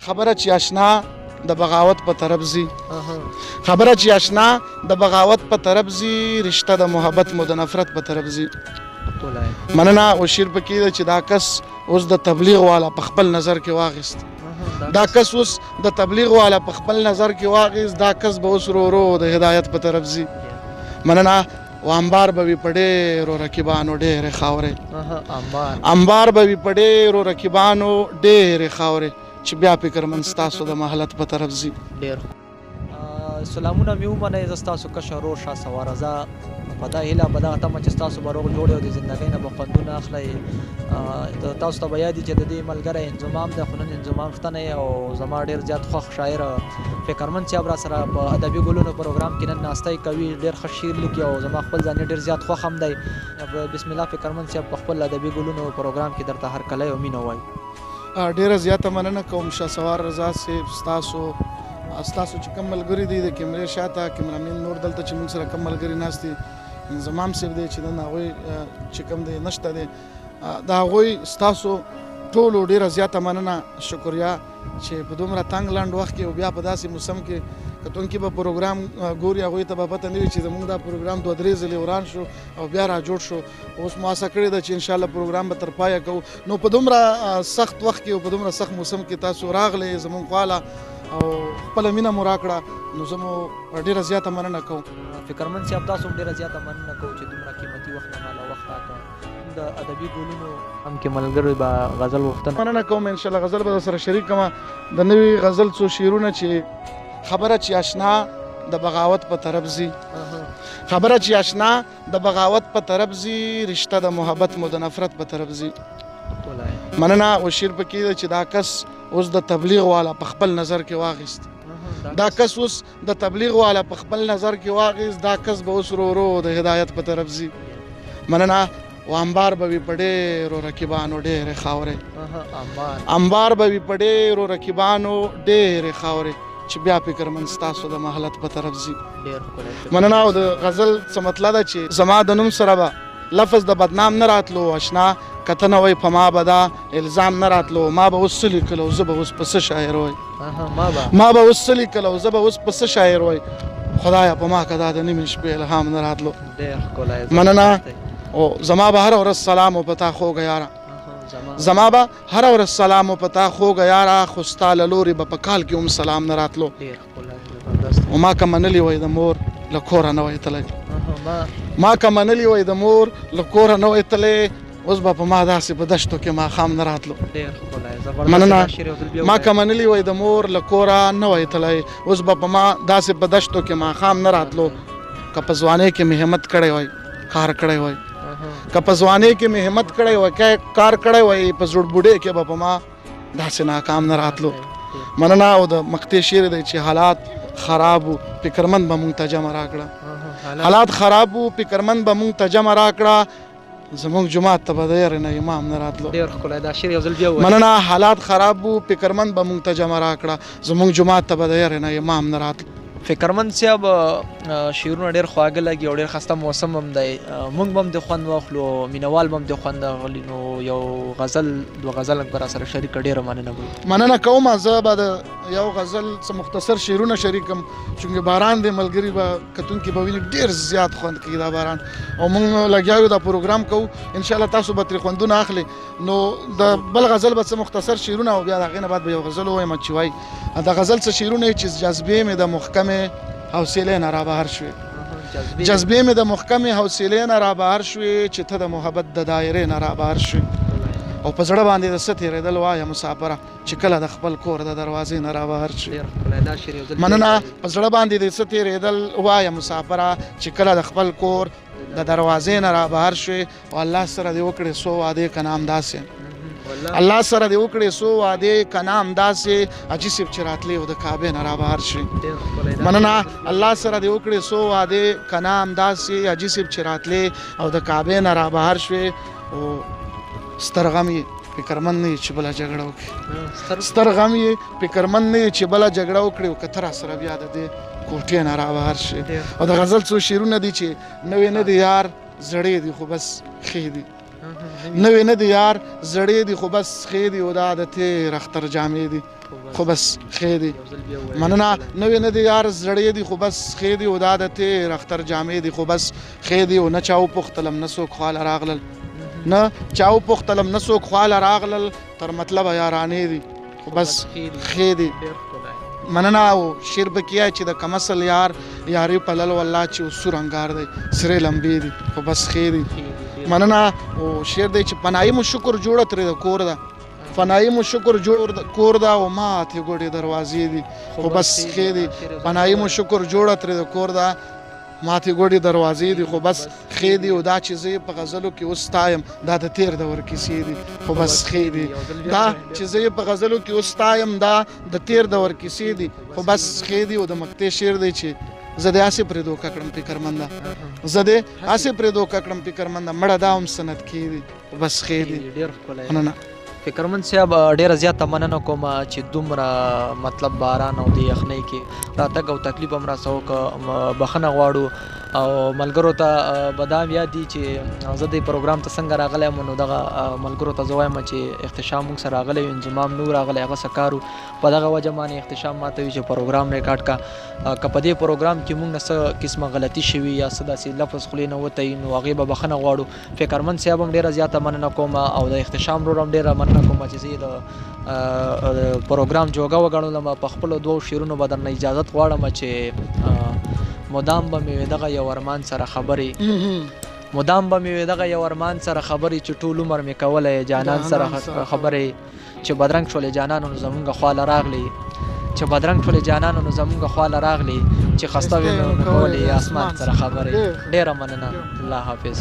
خبره چې اشنا د بغاوت په طرف ځي، خبره چې اشنا د بغاوت په طرف ځي، رشته د محبت مو د نفرت په طرف ځي. مننه. او شعر پکې ده چې دا کس اوس د تبلیغ والا په خپل نظر کې واغست، دا کس اوس د تبلیغ والا په خپل نظر کې واغست، دا کس به اوس ورو ورو د هدایت په طرف ځي. مننه. او انبار به وي په ډېرو رقیبانو ډېرې خاورې، انبار به وي په ډېرو رقیبانو ډېرې خاورې، چې بیا فکرمند ستاسو د مهلت په طرف ځي. ډېر سلامونه مې ومنئ، زه ستاسو کشر ورور شاه سوار رضا، په دا هیله، په دغه تمه چې ستاسو به روغ جوړ او د زندګۍ نه به خوندونه اخلئ. تاسو ته به یاد چې د دې ملګری انضمام دی، خو نن انضمام شته نه او زما ډېر زیات خوښ شاعر فکرمند صاحب را سره په ادبي ګلونو پروګرام کې نن ناستی کوي. ډېر ښه شعر لیکي او زما خپل ځاني ډېر زیات خوښ هم دی. بسم الله فکرمند صاحب، په خپل ادبي ګلونو پروګرام کې درته هرکلی او مینه وایي. ډیره زیاته مننه کوم شاه سوار رضا صاحب. ستاسو چې کوم ملګری دی د کیمرې شاته، کیمرامین، نور دلته چې موږ سره کوم ملګری ناست دي، انضمام صاحب دی چې نن هغوی چې کوم دی نشته دی، د هغوی ستاسو ټولو ډیره زیاته مننه، شکریه چې په دومره تنګ لنډ وخت کې او بیا په داسې موسم کې کتونکي به پروګرام ګوري، هغوی ته به پته نه وي چې زموږ دا پروګرام دوه درې ځلې وران شو او بیا را جوړ شو. اوس مو هڅه کړې ده چې انشاءالله پروګرام به تر پایه کوو. نو په دومره سخت وخت کې او په دومره سخت موسم کې تاسو راغلې زموږ خواله او خپله مینه مو راکړه، نو زه مو ډېره زیاته مننه کوم. فکرمند صاحب، تاسو هم ډېره زیاته مننه کوو چې دومره قیمتي وخت نه ماله وخت راکړ. د ادبي ګلونو هم کې ملګری به غزل غوښتنه. مننه کوم، انشاءالله غزل به سره شریک کړم، د نوي غزل څو شعرونه چې خبره چې اشنا د بغاوت په طرف ځي، خبره چې اشنا د بغاوت په طرف ځي، رشته د محبت مو د نفرت په طرف ځي. مننه. او شعر پکې ده چې دا کس اوس د تبلیغ والا په خپل نظر کې واغست، دا کس اوس د تبلیغ والا په خپل نظر کې واغست، دا کس به اوس ورو ورو د هدایت په طرف ځي. مننه. او انبار به وي په ډېرو رقیبانو ډېرې خاورې، انبار به وي په ډېرو رقیبانو ډېرې خاورې، چې بیا فکرمند ستاسو د مهلت په طرف ځي. مننه. او د غزل څه مطلب ده چې زما د نوم سره به لفظ د بدنام نه راتلو، اشنا که ته نه وای په ما به دا الزام نه راتلو، ما به اوس څه لیکل او زه به اوس په څه شاعر وای، ما به اوس څه لیکل او زه به اوس په څه شاعر وای، خدایا په ما که دا د نیمې شپې الهام نه راتلو. مننه. او زما به هره ورځ سلام او په تا خوږه یاره، زما به هره ورځ سلام او په تا خوږه یاره، خو ستا له لوري به په کال کې هم سلام نه راتلو. او ما که منلي وای د مور له کوره نه وای تللی، ما که منلي وای د مور له کوره نه وای تللی، اوس به په ما داسې په دشتو کې ماښام نه راتلو. مننه. ما که منلي وای د مور له کوره نه وای تللی، اوس به په ما داسې په دشتو کې ماښام نه راتلو. که په ځوانۍ کې مې همت کړی وای کار کړی وای، که په ځوانۍ کې مې همت کړی وای کار کړی وای، په زوړ بوډۍ کې به په ما داسې ناکام نه راتلو. مننه. او د مقطع شعر دی چې حالات خراب وو فکرمند به مونږ ته جمع راکړه، حالات خراب وو فکرمند به مونږ ته جمع راکړه، زموږ جومات ته به د یارې نه امام نه راتلو. ډېر ښکلی دا شعر یو ځل بیا ووایه. مننه. حالات خراب وو فکرمند به مونږ ته جمع راکړه، زموږ جومات ته به د یارې نه امام نه راتلو. فکرمند صاحب، شعرونه ډېر خواږه لګي او ډېر ښایسته موسم هم دی، موږ به هم د خوند واخلو، مینوال به هم د خوند اخلي، نو یو غزل دوه غزل هم که راسره شریک کړه ډېره مننه به وي. مننه کوم. زه به د یو غزل څه مختصر شعرونه شریک کړم، چونکې باران دی، ملګري به کتونکي به ویني ډېر زیات خوند کوي دا باران، او موږ لګیا یو دا پروګرام کوو، انشاءالله تاسو به ترې خوندونه اخلئ. نو د بل غزل به څه مختصر شعرونه او بیا د هغې نه بعد به یو غزل ووایم چې وایي د غزل څه شعرونه چې جذبې مې د محکمې حوصلې نه را بهر شوې، جذبې مې د محکمې حوصلې نه را بهر شوې، چې ته د محبت د دایرې نه را بهر شوې، او په زړه باندې د څه تېرېدل وایه مسافره، چې کله د خپل کور د دروازې نه را بهر شوې. مننه. په زړه باندې د څه تېرېدل وایه مسافره، چې کله د خپل کور د دروازې نه را بهر شوې، او الله سره دې وکړې څو وعدې که نه همداسې، الله سره دې وکړې څو وعدې که نه همداسې، حاجي صاحب چې راتلې او د کعبې نه را بهر شوې. مننه. الله سره دې وکړې څو وعدې که نه همداسې، حاجي صاحب چې راتلې او د کعبې نه را بهر شوې، او ستر غم یې فکرمند نه یې چې بله جګړه وکړي، ستر غم یې فکرمند نه یې چې بله جګړه وکړي، او که ته راسره بیا د دې کوټې نه را بهر شې. او د غزل څو شعرونه دي چې نوې نه دي یار، زړې دي خو بس ښې دي. نوې نه دي یار زړې دي خو بس ښې دي، او دا د تېر اختر جامې دي خو بس ښې دي. مننه. نوې نه دي یار زړې دي خو بس ښې دي، او دا د تېر اختر جامې دي خو بس ښې دي. او نه چا وپوښتلم نه څوک خواله راغلل، نه چا وپوښتلم نه څوک خواله راغلل، تر مطلبه یارانې دي خو بس ښې دي. مننه. او شعر بکیا چې د کمسل یار یاري پلل والله چې سور انګار دی سرې لمبې دي خو بس ښې دي. مننه. او شعر دی چې پنایي مو شکر جوړه ترې د کور ده، فنایي مو شکر جوړ کور ده، او ماتې ګوډې دروازې دي خو بس ښې دي. فنایي مو شکر جوړه ترې د کور ده، ماتې ګوډې دروازې دي خو بس ښې دي. او دا چې زه یې په غزلو کې اوس ستایم دا د تېر دور کیسې دي خو بس ښې دي. دا چې زه یې په غزلو کې اوس ستایم دا د تېر دور کیسې دي خو بس ښې دي. او د مقطع شعر دی چې زه دې هسې پرې دوکه کړم فکرمنده، زه دې هسې پرې دوکه کړم فکرمنده، مړه دا هم سند کې دي خو بس ښې دي. ډېر ښکلی. مننه. فکرمند صاحب ډېره زیاته مننه کوم چې دومره مطلب باران او د یخنۍ کې راتګ او تکلیف هم راسره وکړ، بخښنه غواړو. او ملګرو ته به دا هم یاد دي چې زه دې پروګرام ته څنګه راغلی یم، نو دغه ملګرو ته زه وایم چې احتشام موږ سره راغلی و، انضمام نو راغلی، هغه څه کار و، په دغه وجه باندې احتشام ماته وي چې پروګرام ریکارډ کا. که په دې پروګرام کې موږ نه څه قسمه غلطي شوي یا څه داسې لفظ خولې نه وتی نو هغې به بخښنه غواړو. فکرمند صاحب هم ډېره زیاته مننه کوم او د احتشام ورور هم ډېره مننه کوم چې زه یې د پروګرام جوګه وګڼلم. په خپلو دوو شعرونو به درنه اجازت غواړم چې مدام به مې وي دغه یو ارمان سره خبرې، مدام به مې وي دغه یو ارمان سره خبرې، چې ټول عمر مې کولی جانان سره خبرې، چې بدرنګ شولې جانانو نو زمونږ خواله راغلې، چې بدرنګ شولې جانانو نو زمونږ خواله راغلې، چې خسته وې نو کولې اسمان سره خبرې. ډېره مننه. الله حافظ.